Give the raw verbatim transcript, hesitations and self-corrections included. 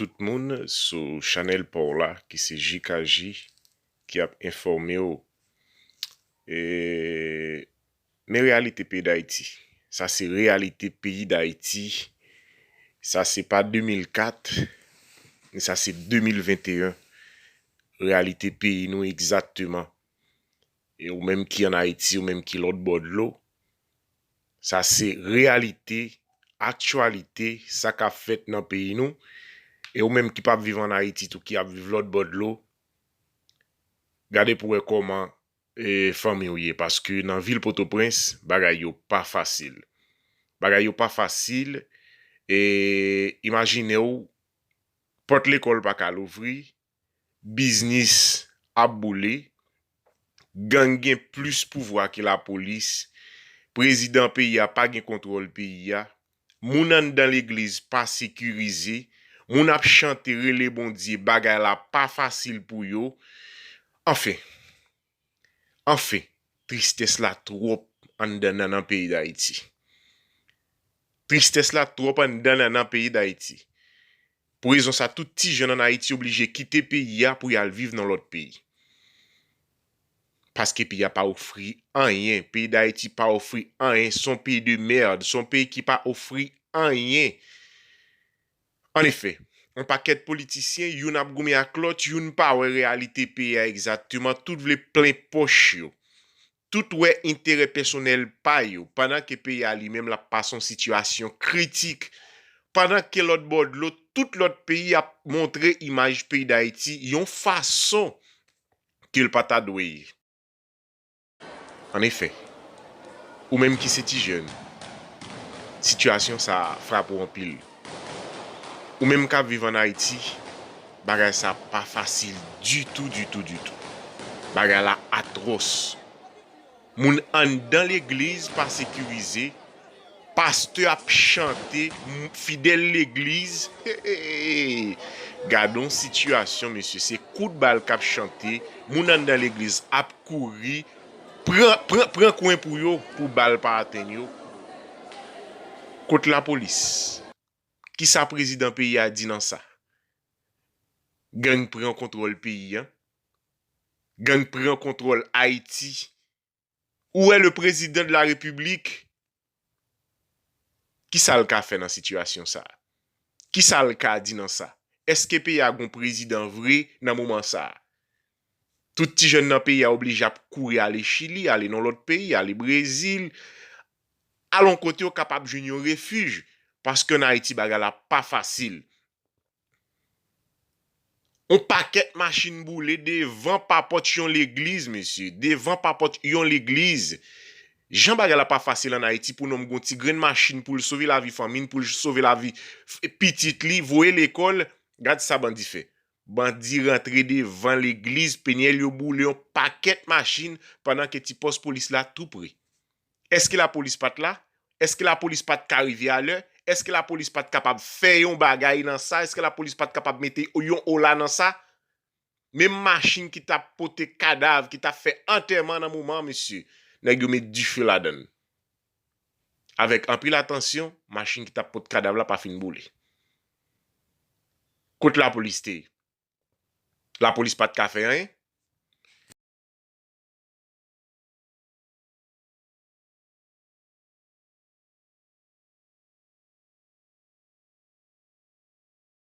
tout moun sou chanèl pa w la, ki se J K J, ki ap enfòme w. E, men reyalite peyi Dayiti. Sa se reyalite peyi Dayiti. Sa se pa de mil kat, men sa se de mil venteyen. Reyalite peyi nou egzakteman. E ou menm ki ann Ayiti, ou menm ki lòt bò dlo, sa se reyalite, aktyalite, sa k ap fèt nan peyi nou. E ou menm ki p ap viv ann Ayiti tou, ki ap viv lòt bò dlo, gade pou wè kòman, e, fanmi w ye. Paske nan vil Pòtoprens, bagay yo pa fasil. Bagay yo pa fasil. E imajine w, pòt lekòl pa ka louvri, biznis ap boule, gang gen plis pouvwa ke lapolis, prezidan peyi a pa gen kontwòl peyi a, moun anndan legliz pa sekirize, moun ap chante, rele Bondye, bagay la pa fasil pou yo. Anfen, anfen, tristès la twòp anndan nan, nan peyi Dayiti. Tristès la twòp anndan nan, nan peyi Dayiti. Pou rezon sa, tout ti jèn ann Ayiti oblije kite peyi a pou y al viv nan lòt peyi. Paske peyi a pa ofri anyen. Peyi Dayiti pa ofri anyen. Se yon peyi de mèd. Se yon peyi ki pa ofri anyen. Anefè, yon pakèt politisyen, youn ap goumen ak lòt, youn pa wè reyalite peyi a egzakteman, tout vle plen pòch yo. Tout wè enterè pèsonèl pa yo, pandan ke peyi a li menm l ap pase yon sitiyasyon kritik, pandan ke lòt bò dlo, tout lòt peyi ap montre imaj peyi Dayiti yon fason ke l pa ta dwe ye. Anefè, ou menm ki se ti jèn, sitiyasyon sa a frape w anpil. Ou menm k ap viv ann Ayiti, bagay sa pa fasil ditou, ditou, ditou. Bagay la atwòs. Moun anndan legliz pa sekirize, pastè ap chante, m-, fidèl legliz. Gade yon sitiyasyon, mesye, se kout bal k ap chante, moun anndan legliz ap kouri, pran, pran, pran kwen pou yo, pou bal pa atenn yo. Kot lapolis? Kisa prezidan peyi a di nan sa? Gang pran kontwòl peyi a. Gang pran kontwòl Ayiti. Où est le président de la République? Kisa l ka fè nan sitiyasyon sa a? Kisa l ka di nan sa? Èske peyi a gon prezidan vre nan moman sa a? Tout ti jèn nan peyi a oblije ap kouri ale Chili, ale nan lòt peyi, ale Brezil, al yon kote yo kapab jwenn yon refij, paske ann Ayiti bagay la pa fasil. Yon pakèt machin boule devan papòt yon legliz, mesye, devan papòt yon legliz. Jan bagay la pa fasil ann Ayiti, pou nonm gon ti grenn machin pou l sove lavi fanmi l, pou l sove lavi f-, pitit li, voye lekòl, gad sa bandi fè. Bandi rantre devan legliz, penyèl yo boule yon pakèt machin pandan ke ti pòs polis la tou pre. Èske lapolis pa t la? Èske lapolis pa t ka rive alè? Èske lapolis pa t kapab fè yon bagay nan sa? Èske lapolis pa t kapab mete yon ola nan sa? Menm machin ki t ap pote kadav, ki t ap fè antèman nan moman an, mesye, nèg yo met dife ladan l. Avèk anpil atansyon, machin ki t ap pot kadav la pa fin boule. Kot lapolis te ye? Lapolis pa t ka fè anyen?